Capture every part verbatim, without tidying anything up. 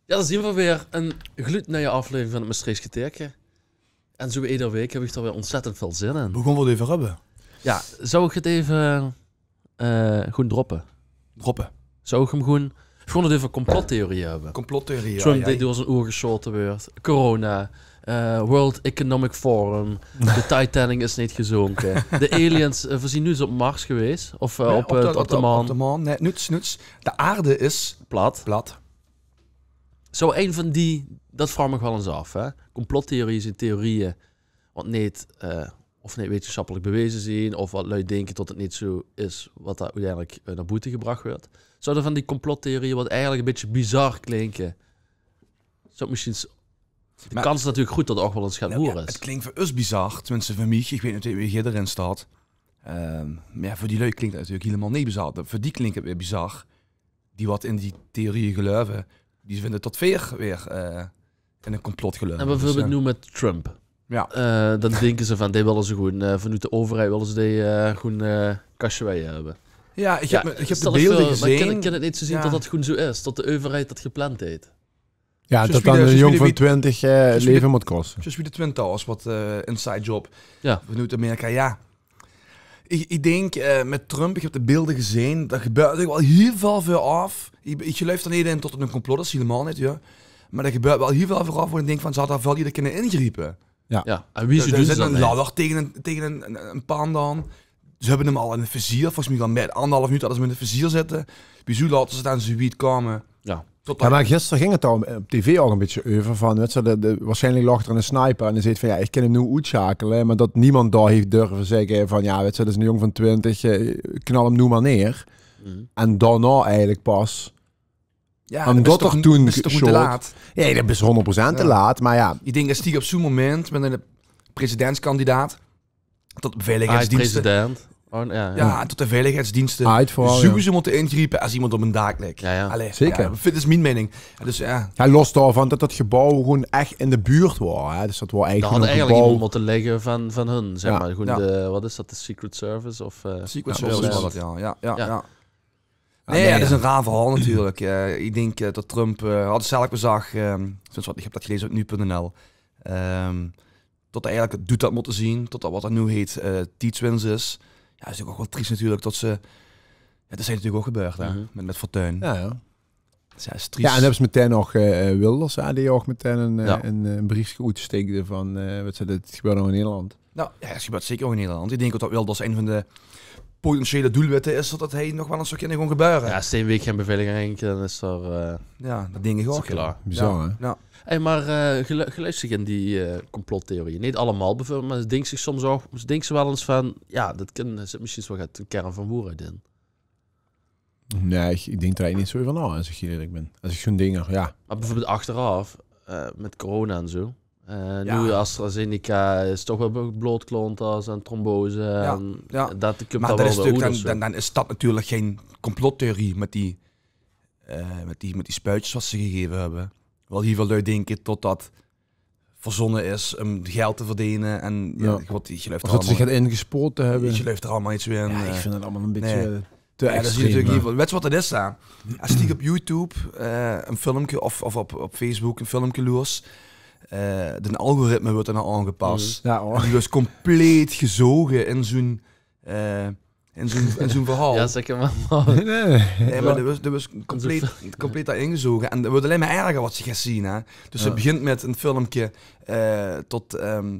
Jao, dao zien v'r weer. Ein gloednuie aflevering van 't Mestreechs Kerteerke. En zoe wie eder week höb iech d'r weer ontzettend väöl zin in. Boe goon v'r 't euver höbbe? Jao, zouw iech 't eve eh, gewoen droppe? Droppe. Zouw iech 'm gewoen, gewoen 't euver complottheorieë höbbe? Complottheorieë, Trump dee door zien oer gesjote weurt. Corona. eh, World Economic Forum. De Titanic is neet gezoonke. De aliens, eh, v'r zien noe ins op Mars gewees. Of eh, op, eh, op de maan. Op de maan. Nein, noets, noets. De aarde is plat. Plat. Zoe ein vaan die, dat vraog iech miech wel ins aof, hè. Complottheorieë zien theorieë wat neet, eh, of neet wetensjappelek beweze zien, of wat lui dinke tot 't neet zoe is wat dao oeteindelek eh, nao boete gebrach weurt. Zouw d'r vaan die complottheorieë wat eigelek e bitteke bizar klinke, zouw mesjiens, de kans is natuurlek groet tot 't ouch wel ins geit woer is. 't Klink veur us bizar, tenminste veur miech. Iech weet neet wie geer d'rin steit. Ehm, meh jao, veur die lui klink dat natuurlek hielemaol neet bizar. Veur die klink 't weer bizar. Die wat in die theorieë geluive, die vinde tot veer weer eh, in e complot geluive. En beveurbeeld noe mèt Trump. Jao. Eh, daan dinke ze vaan, dee wèlle ze gewoen, eh, vaanoet de euverheid wèlle ze dee eh, gewoen eh, kasjeweie höbbe. Jao, iech höb, iech höb de beelde gezeen. Meh kin 't neet zoe zien tot dat gewoen zoe is, tot de euverheid dat gepland heet? Jao, tot daan 'ne jong vaan twintig eh, 't leve moot koste. Zoe wie de Twin Towers, wat eh, Inside Job. Jao. Vaanoet Amerika, jao. Iech, iech dink eh, mèt Trump, iech höb de beelde gezeen, dao gebäört natuurlek wel hiel väöl veur aof. Iech, iech geluif d'r neet in tot 't e complot is, hielemaol neet, jao. Meh dao gebäört wel hiel väöl veur aof boe iech dink vaan, ze hadde väöl ieder kinne ingriepe. Jao. En wie ze doen ze dat neet? Dao zit 'ne ladder tege 'n, tege 'n, 'n, 'n pand aon. Ze höbbe 'm al in 't vizier, volges miech al mèt aanderhaaf minuut hadde ze 'm in 't vizier zitte. Wiezoe laote ze 't daan zoe wied koume? Jao. Jao, meh gister góng 't dao op tv ouch e bitteke euver vaan, wèts te, de, de, waarsjienlek loog d'r 'ne sniper en dee zeet vaan, jao, iech kin 'm noe oetsjakele, meh tot niemes dao heet durve zègke vaan, jao, wèts te, dat is 'ne jong vaan twintig, eh, knal 'm noe mer neer. En daonao eigelek pas, jao, umtot 'r toen gesjoot. Jao, dat is hoonderd percent te laat, meh jao. Iech dink, es die op zoe'n memint mèt 'ne presidentskandidaat, tot de veiligheidsdienste. President. Jao, en tot de veiligheidsdienste sowieso mote ingriepe es iemes op 'n daak ligk. Jao, jao. Allee, zeker. Jao, dat is mien meining. Dus jao. Jao, los daovaan tot dat geboew gewoen ech in de buurt waor, hè. Dus dat waor eigelek nog e geboew. Dao had eigelek iemes mote ligke vaan, vaan hun, zeg mer. Gewoen de, wat is dat, de Secret Service? Of eh, Secret Service waor dat, jao. Jao, jao. Nein, jao, dat is e raar verhaol natuurlek. Eh, iech dink eh, tot Trump, eh, had 't zelf gezag, eh, tenminste, wat, iech höb dat gelaeze op nu punt nl. Ehm, tot 'r eigelek doed had mote zien, tot dat wat 'r noe heet eh, tiedswinst is. Jao, is natuurlek ouch wel tries natuurlek tot ze, jao, dat is natuurlek ouch gebäörd, hè, mèt, mèt Fortuyn. Jao, jao. Dus jao, is tries. Jao, en daan höbbe ze metein nog eh, eh, Wilders, hè, dee ouch metein 'n, eh, 'n, eh, beriechke oetstikde vaan, eh, wèts te, dit gebäört nog in Nederland. Noe, jao, 't gebäört zeker ouch in Nederland. Iech dink tot Wilders ein vaan de potentiële doelwitte is, tot dat hei nog wel ins zouw kinne goon gebäöre. Jao, es dee 'n week gein beveiliging haet, daan is 'r eh, jao, dat dink iech ouch, jao. Bizar, hè? Jao. Hey, meh eh, gelu-, geluifs diech in die eh, complottheorieë? Neet allemaol beveurbeeld, meh dinks diech soms ouch, dinks diech wel ins vaan, jao, dat kin, zit mesjiens wel get, 'ne kern vaan woerheid in. Nein, iech, iech dink dao eigelek neet zoe euver nao, es iech ierlek bin. Es iech zoe'n dinger, jao. Meh beveurbeeld achteraof, eh, mèt corona en zoe. Eh, noe AstraZeneca is toch wel be-, bloodclonters en trombose. Jao, en dat kump daan wel weer oet of zoe. Meh dat is natuurlek, daan, daan, daan is dat natuurlek gein complottheorie mèt die, eh, mèt die, mèt die spuitsjes wat ze gegeve höbbe. Wel hiel väöl lui dinke tot dat verzonne is um geld te verdene. En jao, jao. God, iech geluif d'r allemaol, of tot ze ziech get ingespoot höbbe. Iech geluif d'r allemaol neet zoe in. Jao, iech vind 't allemaol e bitteke te extreem. Jao, dat is natuurlek neet väöl. Wèts te wat 't is, hè? Es diech op YouTube eh, e filmke of, of op, op Facebook e filmke loers, eh, d'n algoritme weurt dao nao aongepas. Jao, hoor. En dee weurt compleet gezoge in zoe'n eh, in zoe'n, in zoe'n verhaol. Jao, zègk mer. Nein, nein. Nein, meh dat weurt, dat weurt compleet, compleet dao-in gezoge. En dat weurt allein mer erger wat ze geis zien, hè. Dus 't begint mèt e filmke eh, tot ehm,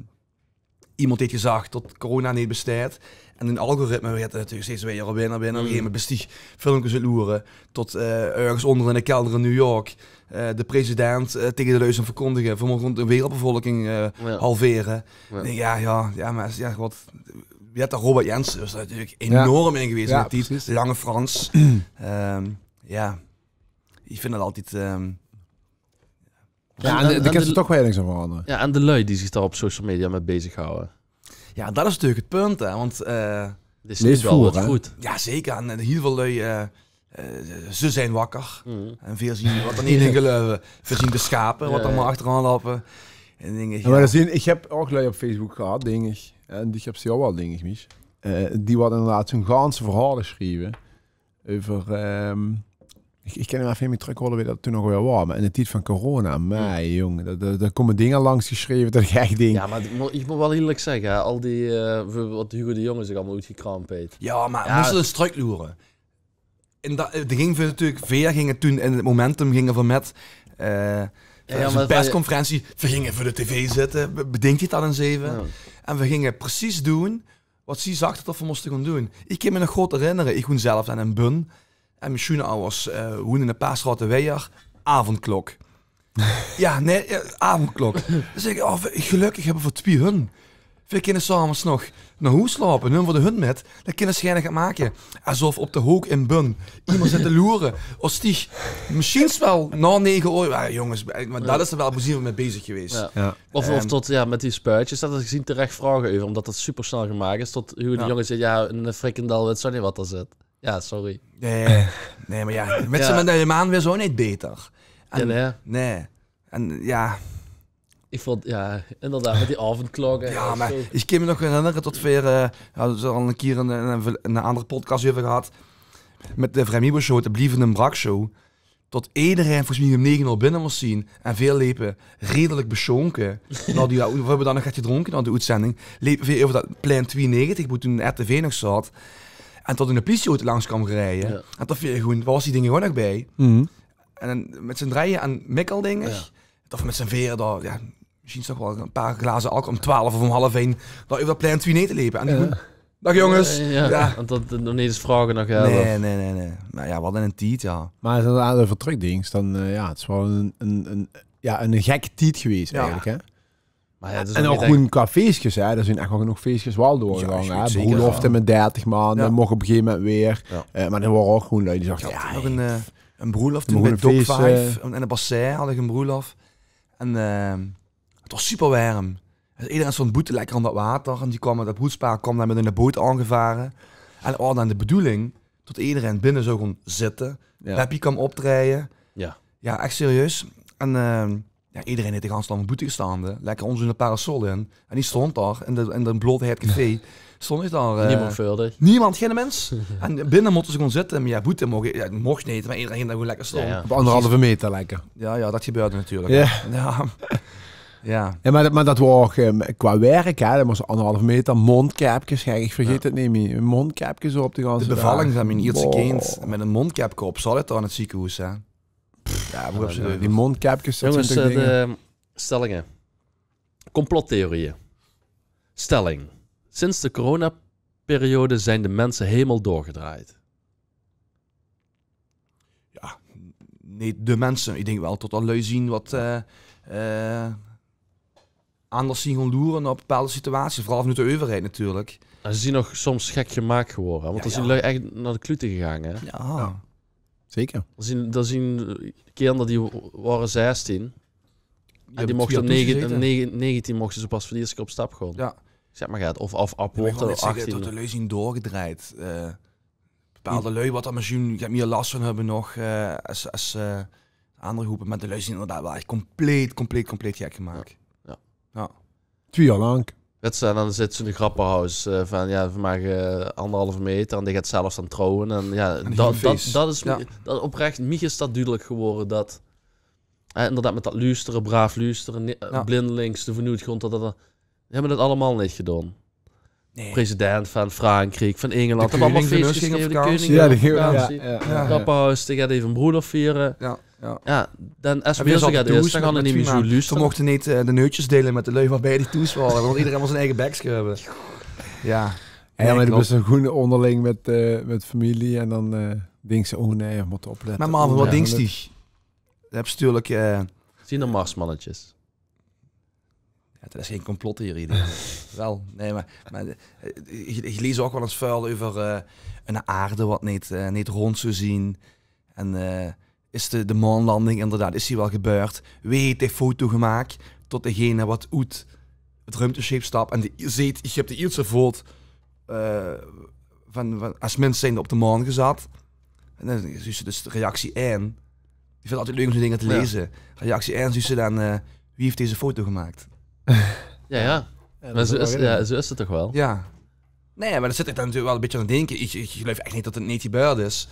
iemes heet gezag tot corona neet besteit. En 'n algoritme weurt natuurlek steeds wijer, wijer, wijer. Op e gegeve memint bis diech filmkes aon 't loere tot eh, örges oonder in de kelder in New York eh, de president eh, tege de lui zit te verkondige: veer moge de wereldbevolking eh, halvere. Jao. Jao, jao, jao, meh es, jao, god, jao, de Robert Jensen is dao natuurlek enorm in gewees in d'n tied. Lange Frans. Ehm, jao, iech vind dat altied ehm, jao, en de, de kins d'r toch weer niks aon verandere. Jao, en de lui die ziech dao op social media mèt bezighawwe. Jao, dat is natuurlek 't punt, hè, want eh, lees wel wat, hè? Jao, zeker. En eh, hiel väöl lui eh, eh, ze zien wakker. En veer zien wat d'r neet in geluive. Veer zien de sjape wat d'r mer achteraon loupe. En dink iech, jao, meh dat zien, iech höb ouch lui op Facebook gehad, dink iech. En die höbs te ouch wel, dink iech, Mies. Eh, die wat inderdaad zoe'n ganse verhaole sjrieve euver ehm, Ich, ich kin 't mer effe neet mie trökhaole wie dat toen nog weer waor, mer in de tied van corona, mei jóng, dao, dao, dao kómme dinger langs gesjreve dat ich ech dink... Jao, mer iech mót, iech mót wel ierlek zègke, hè, al die, eh, wat Hugo de Jonge ziech allemaol oetgekraamp heet. Jao, mer mós te ins trökloere. En dat, eh, d'r góng veur natuurlek, veer ginge toen in 't momentum ginge veer mèt, eh, zoe'n persconferentie, veer ginge veur de tv zitte, be-, bedink diech dat ins eve. Jao. En veer ginge precies doen wat zie zag tot veer moste goon doen. Iech kin miech nog good herinnere, iech woen zelf in Bun. En mien sjoenawwers, eh, woende e paar straote wijer. Aovendklok. Jao, nein, jao, aovendklok. Daan zègk iech, oh, gelökkeg höbbe veer twie hun. Veer kinne 's aoves nog nao hoes loupe, hun veur de hun mèt. Daan kinne ze geinig make. Esof op de hook in Bun iemes zit te loere. Of stieg mesjiens wel nao nege oor. Jao, jonges, mer dat is 'r wel plezeer mèt bezeg gewees. Jao. Of, of tot, jao, mèt die spuitsjes, dat is gezeen terech vraoge euver, umtot dat super snel gemaak is, tot Hugo de Jonge zeet, jao, 'ne frikandel, wèts te neet wat d'r zit. Jao, sorry. Nein, nein, mer jao, mèt zien, mèt de maan waor 't ouch neet beter. En, nein. En jao. Iech voont, jao, inderdaad, mèt die aovendklok, jao, mer iech kin miech nog herinnere tot veer, eh, hadde 't al 'ne kier in, in, in 'n aander podcast euver gehad, mèt de Vrijmibo Show, de blievende brakshow. Tot ederein volges miech um nege oor binne mós zien. En veer lepe redelek besjoonke. Nao die, veer höbbe daan nog get gedroonke nao de oetzending. Lepe veer euver dat plein twieënnegentig, boe toen RTV nog zaot. En tot 'ne pliesieauto langs kaom gerije. Jao. En tot veer gewoen, wat waor die dinger gewoen nog bij. En daan mèt z'n drije aan mikkeldingers. Jao. Tot veer mèt z'n vere dao, jao, mesjiens toch wel e paar glaze alcohol um twelf of um half ein, dao euver dat plein twieënnegentig lepe. En die gewoen, daag jonges. Eh, jao. Jao. En tot, eh, nog neet ins vraoge nao geld. Nein, nein, nein, nein. Mer jao, wat 'nen tied, jao. Mer es te dao euver trökdinks, daan, eh, jao, 't is wel 'n, 'n, 'n, jao, 'ne gekke tied gewees eigelek, hè? Mer jao, 't is en ouch gewoen qua feesjes, hè. D'r zien ech wel genóg feesjes wel doorgegaange, hè. Broelofte mèt dertig maan, dat moch op e gegeve memint weer. Jao. Eh, mer d'r waore ouch gewoen lui die zagte, jao, nog 'n, eh, 'n broelof toen bij Doc Vijf. En, en in Bassin had iech 'n broelof. En, eh, 't waor super werm. En ederein stoont boete lekker aon dat water. En die kaome, dat broedspaar kaom daan mèt 'n boot aongevare. En 't waor daan de bedoeling tot ederein binne zouw goon zitte. Jao. Beppie kaom optrejje. Jao. Jao, ech serieus. En, eh, jao, ederein heet de ganse daag boete gestande. Lekker oonze parasol in. En iech stoont dao in de, in de bloot heet café. Stoont iech dao, eh, niemand, geine mins. En binne mote ze goon zitte. Mer jao, boete moch, jao, moch neet, mer ederein ging dao gewoen lekker stoon. Jao, jao. Op anderhalve meter lekker. Jao, jao, dat gebeurde natuurlek, hè. Jao. Jao, mer dat, mer dat waor ouch, eh, qua werk, hè, dat waor anderhalve meter, mondkepkes, kiek, iech vergeet 't neet mie. Mondkepkes op de ganse daag. De bevalling vaan mien ierste kind mèt e mondkepke op, zaot iech dao in 't zeekehoes, hè. Jao, boe höbs te die mondkepkes, dat zien toch dinger. Jonges, eh, de stellinge. Complottheorieë. Stelling. Sinds de coronaperiode zijn de mensen helemaal doorgedraaid. Jao, neet de minse. Iech dink wel tot d'r lui zien wat, eh, eh, aanders zien goon loere nao bepaolde situaties. Veural vaanoet de euverheid natuurlek. En ze zien nog soms gek gemaak gewore, hè? Want d'r zien lui ech nao de klute gegaange, hè? Jao. Zeker. D'r zien, d'r zien kinder die waore zestien. En die mochte op nege-, nege-, negentien mochte ze pas veur de ierste kier op stap goon. Jao. Iech zègk mer get. Of, of ap... Jao, mer iech wouw neet zègke tot de lui zien doorgedrejd. Eh, bepaolde lui wat dao mesjiens get mie las vaan höbbe nog, eh, es, es, eh, aander gróppe. Mer de lui zien inderdaad wel ech compleet, compleet, compleet gek gemaak. Jao. Jao. Twie jaor laank. Wèts te, en daan zit zoe'n grappenhuis, eh, vaan, jao, veer mage, eh, anderhalve meter en dee geit zelfs daan trouwe. En jao, dat, dat, dat is, dat oprech, miech is dat dudelek gewore dat, eh, inderdaad mèt dat luustere, braaf luustere, blindelings, de vaanoet goon tot dat, die höbbe dat allemaol neet gedoon. Nein. President vaan Frankriek, vaan Ingelland. De keuning vaan us ging op vakantie. Jao, de keuning ging op vakantie. Jao, jao. Grappenhuis, dee geit eve 'n broelof viere. Jao, jao. Jao, daan es... Veer zaote thoes mèt, mèt twie maan. Veer mochte neet, eh, de neutjes deile mèt de lui wat bij die thoes waore. Daan moos ederein wel zien eige bekske höbbe. Jao. Jao, mer de bis gewoen oonderling mèt, eh, mèt femilie en daan, eh, dinks te, oh nein, veer mote oplètte. Mer Marvin, wat dinks diech? Höbs natuurlek, eh... Zien d'r marsmannetjes? Jao, dat is gein complottheorie, dink iech. Wel, nein, mer, mer, eh, iech, iech lees ouch wel ins väöl euver, eh, 'n aarde wat neet, eh, neet roond zouw zien. En, eh, is de, de maonlanding inderdaad, is die wel gebäörd? Wee heet de foto gemaak tot degene wat oet 't ruimtesjeep stap en de, zeet, iech höb de ierste voot, eh, vaan, vaan, es mins zijnde op de maon gezat? En daan zuus te dus de reactie ein. Iech vin 't altied leuk um zoe'n dinger te leze. Reactie ein, zuus te daan, eh, wie heet dees foto gemaak? Jao, jao. Mer zoe is, jao, zoe is 't toch wel? Jao. Nein, mer dao zit iech daan natuurlek wel e bitteke aon te dinke. Iech, iech geluif ech neet tot 't neet gebäörd is.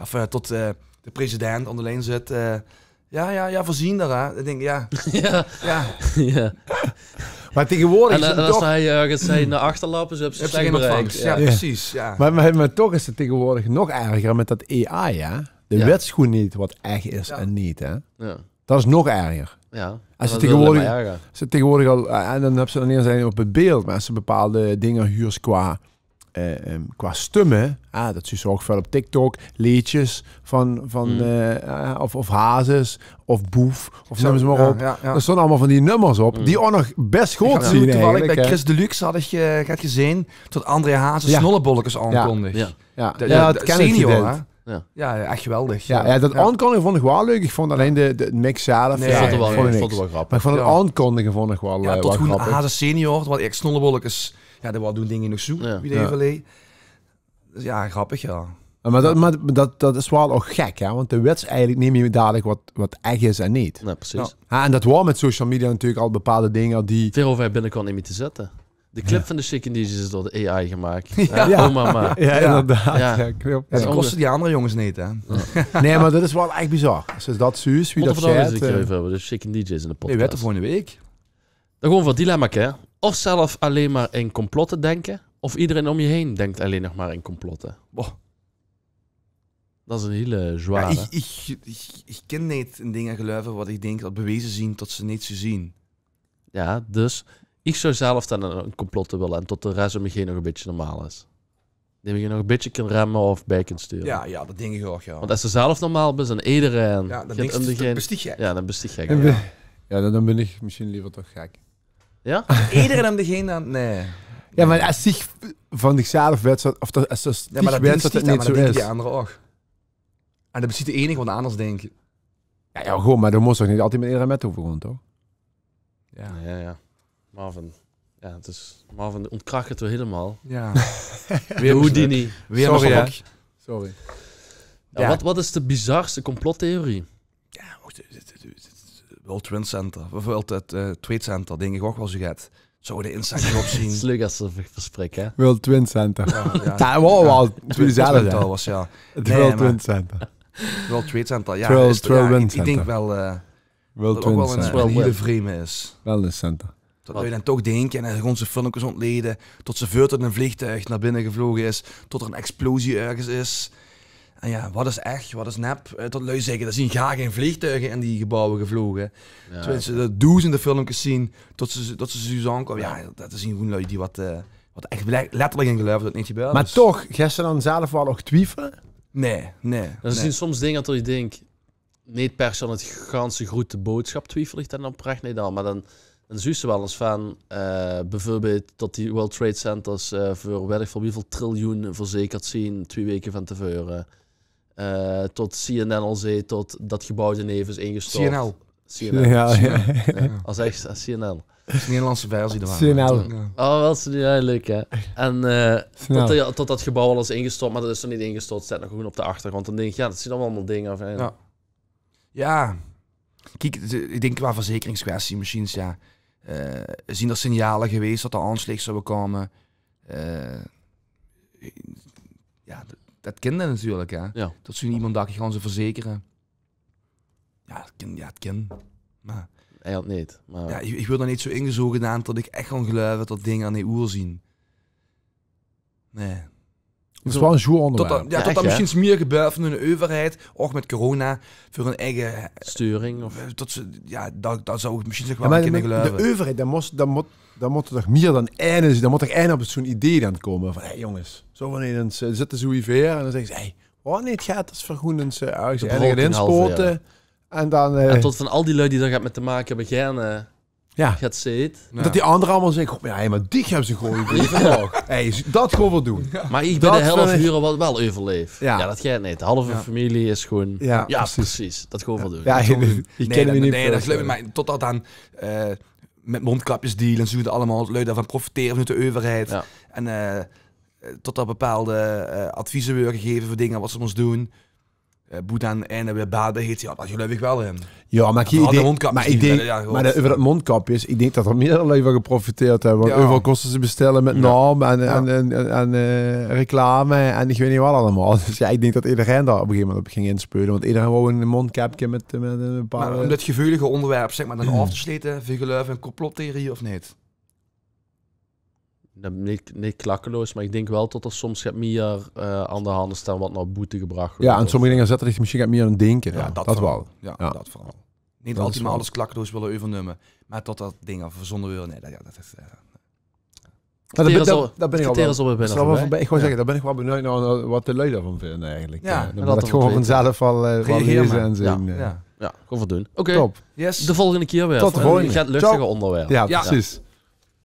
Of, eh, tot, eh, de president aon de lijn zit. Eh, ja, ja, ja, veer zien d'r, hè. Ich dink, ja, Ja, ja. ja. Maar tegenwoordig En, is en het es toch... hae örges hae nao achter löp, ze höbbe Höbs te slecht gein bereik. ontvangs. Ja, Ja. precies. Ja. Maar, maar, maar toch is het tegenwoordig nog erger met dat A I, hè? De Ja. wets gewoen neet wat ech is Ja. en neet, hè? Ja. Dat is nog erger. Ja. Als Dat ze is wel tegenwoordig, erger. ze tegenwoordig al, eh, en dan höbs te dan neet eens op het beeld, maar als ze bepaalde dingen huurs qua, eh, ehm, qua stemmen, ah, dat zuus te ouk väöl op TikTok, leedjes van, van Mm. eh, of, of Hazes, of Boef, of Zo, neum ze maar ja, op. ja, ja. D'r stoon allemaol van die nummers op, Mm. die ouk nog bes good zien Toevallig eigelik, bij hè. Chris Deluxe had ich eh, had gezeen tot André Hazes Ja. snollebollekes aonkondig. Ja. Ja, De, ja, de, dat de ken ich senior, neet. Hè? Ja. Ja, ja, echt geweldig. Ja, ja, dat aankondigen vond ik wel leuk. Ik vond alleen de, de mix zelf... Nee. Ik Ja, vond het wel, vond ik ik vond het niks. Wel Maar ik grappig. vond het Ja. aankondigen vond ik wel, Ja, eh, tot wel gewoon grappig. Hazes senior, wat echt snollebollekes. Ja, die wel doen dingen nog zo, Ja. wie de Ja. Evelé. Dus ja, grappig, ja. Maar dat, maar dat, dat is wel ook gek, hè? Want de wets eigenlijk neet meer dadelijk wat, wat echt is en niet. Nee, precies. Ja. Ja, en dat was met social media natuurlijk al bepaalde dingen die... Veer hove binnenkort neet mier te zitte. De clip Ja. van de Shakin' DJ's is door de A I gemaakt. Ja. Ja, oh mama. Ja, inderdaad. Ja. Ja, klopt. Ja, is die kosten die andere jongens neet, hè? Nee, maar dat is wel echt bizar. Als ze dat zuus, wie Moeten dat we daar gaat, eens een keer eh, over hebben, de Shakin' DJ's in de Nee, weten podcast. Volgende week. Dan gewoon veur 't dilemma, hè. Of zelf alleen maar in complotten denken, of iedereen om je heen denkt alleen nog maar in complotten. Boah. Dat is een hele Maar zware. ich, ich, ich, ich kin neet in dingen geluive wat ich dink dat bewezen zien tot ze neet zo zien. Ja, dus ik zou zelf dan in een complot willen en tot de rest om me heen nog een beetje normaal is. Dat me nog een beetje kan remmen of bij kan sturen. Ja, ja, dat dink ich ouk, ja. Want als ze zelf normaal is en iedereen Ja, dan gaat dink om ich, de dat heen, bes te gek. Ja, dan bes te gek. En Ja. be- Ja, dan, dan ben ik misschien liever toch gek. Ja? Iedereen om dich heen dan? Nee. Ja, maar als dich van zichzelf weet, dat- of dat, als dat Ja, maar dat weet dinkt dat het dich dan, niet maar zo dat dinkt is. die andere ouk. En dat bes de enige wat anders dinkt. Ja, ja, gewoon, maar dan moest toch niet altijd met iedereen met hoeven gaan, toch? Ja. Ja, ja. Marvin. Ja, het is, Marvin ontkracht het weer helemaal. Ja. De Houdini. Weer Sorry, een hè. Klok. Sorry. Ja, Ja. Wat, wat is de bizarste complottheorie? Ja, wacht, het, het, het, het World Trade Center. Bijvoorbeeld het eh Trade Center, dink ich ouk wel zo get. Zo de Instagram op Het is zien. leuk als ze ver- verspreken, hè? World Twin Center. Ja, ja. Ja, wow, wel. Twin Tweede zelf, hè. Towers, ja. Het Nee, World maar- Twin Center. World Trade Center, ja. Trail- is- Trail ja, Wind ich, ich dink Center. wel eh, World dat ouk Twin wel een, Center. Wel een hele web. vreemde is. Wellness Center. Dat lui dan toch dinke en dan gewoon ze filmpjes ontleden tot ze veur tot een vleegtuig naar binnen gevlogen is, tot er een explosie örges is. En ja, wat is ech, wat is nep? Eh, Tot lui zegge, d'r zien gaar gein vleegtuige in die gebouwe gevloge. Ja. Terwijl ze d'r doezende filmpjes zien tot ze, tot ze zoe aankoume. Ja, dat zien gewoen lui die wat, eh, wat ech le- letterlijk in geluive tot 't neet gebeurd Maar is. toch, gaon ze dan zelf wel ouk twiefele? Nee, nee. Er zien soms dingen tot je denkt, neet per se aan het ganse groete boodschap twiefel ich dan oprech neet aan, maar dan, dan zuus te wel eens van, eh, bijvoorbeeld tot die World Trade Centers eh veur weet ich veel wieväöl triljoen verzekerd zien, twee weke van teveure. Eh, tot C N N al zee tot dat gebouw d'r neve is ingestort. C N L. C N L. Ja, ja. Ja, als echt, als C N L. Dat is de Nederlandse versie ervan. C N L. Ja. Oh, wel, ze die, ja, leuk, hè. En eh, Snel. tot, die- tot dat gebouw al is ingestort, maar dat is nog neet ingestort, staat nog gewoen op de achtergrond. Dan dink ich, ja, dat zien allemaal dingen van, Ja. Ja. Kiek, ze- ich dink qua verzekeringskwestie misschien, ja. Eh, zien d'r signale gewees tot d'r aansleeg zouwe koume? Eh, ja, d- dat kin dan natuurlijk, hè. Ja. Tot zoe'n iemand dach, ich gaon ze verzekere. Ja, het kin. Ja, het kin. Maar Eigelik neet. Maar ja, ich, ich wil d'r neet zoe ingezoge aan tot ich ech gaon geluive tot dingen neet oer zien. Nee. Dat is wel een zwaar Tot onderwerp. dat, ja, Ja, tot echt, dat hè? misschien mier gebeurt van een euverheid, ouk met corona, veur hun eige... Sturing of... eh, Tot ze, ja, dat, dat zou ich misschien nog Ja, wel maar kinne de, de geluive. euverheid, dan moet, dan moet, dan moet er toch mier dan eine, dan moet er eine op zoe'n idee dan koume. Van, hé jongens, zo van eens eh, zitte ze hie veer en dan zegge ze, hé, wat neet gaat, dat is veur gewoen eens eh, örges De eine broken erin half, spote. En dan... eh, En tot van al die lui die d'r get met te make hebbe, gaon eh, ja. get zeet. Ja. Dat die andere allemaal zegge, "Goh, ja, hé, maar dich höbs ze gewoen idee vandaag. Hé, dat gaon v'r doen." Maar ich Dat bin de helf vind ich- hure wat wel euverleef. Ja. Ja, dat geit neet. De halve Ja. familie is gewoen... Ja, Ja, precies. precies. Dat gaon v'r doen. Ja, Sorry. die ken Nee, me dat, niet nee, dat voorstellen. geluif ich, maar tot dat dan eh, met mondkapjes dealen en zoe, allemaal lui daarvan profiteren vanuit de euverheid. Ja. En eh, tot er bepaalde eh, adviezen worden gegeven voor dingen wat ze moesten doen. eh, boe dan eine weer baat bij heet, jao, dat geluif iech wel in. Jao, meh iech dink, meh euver dat moondkapje is, iech dink tot 'r mieër lui vaan geprofiteerd höbbe. Want euveral kóste ze bestèlle mèt naom en, en, en, en, eh, reclame en iech weit neet wat allemaol. Dus jao, iech dink tot ederein dao op e gegeve memint op góng inspeule. Want ederein wouw e moondkepke mèt, mèt 'n bepaolde... Meh um dat geveulige oonderwerp, zeg mer, daan aof te slete, veer geluive in complottheorie of neet? Neet, neet klakkeloos, meh iech dink wel tot 'r soms get mieër, eh, aon de hand is daan wat nao boete gebrach weurt. Jao, en sommege dinger zètte diech mesjiens get mieër aon 't dinke. Jao, dat wel. Jao, dat veural. Neet altied mer alles klakkeloos wèlle euvernumme, meh tot dat dinger verzonne weure. Nein, dat, jao, dat is... eh, Jao, dao bin iech wel... Iech wouw zègke, dao bin iech wel benuid nao, nao wat de lui daovan vinde eigelek. Jao, dat gewoen vaanzelf al, eh, wel leze en zien. Jao, gewoen doen. Oké, de volgende kier weer. Tot de volgende. Get löchtiger oonderwerp. Jao, perceis.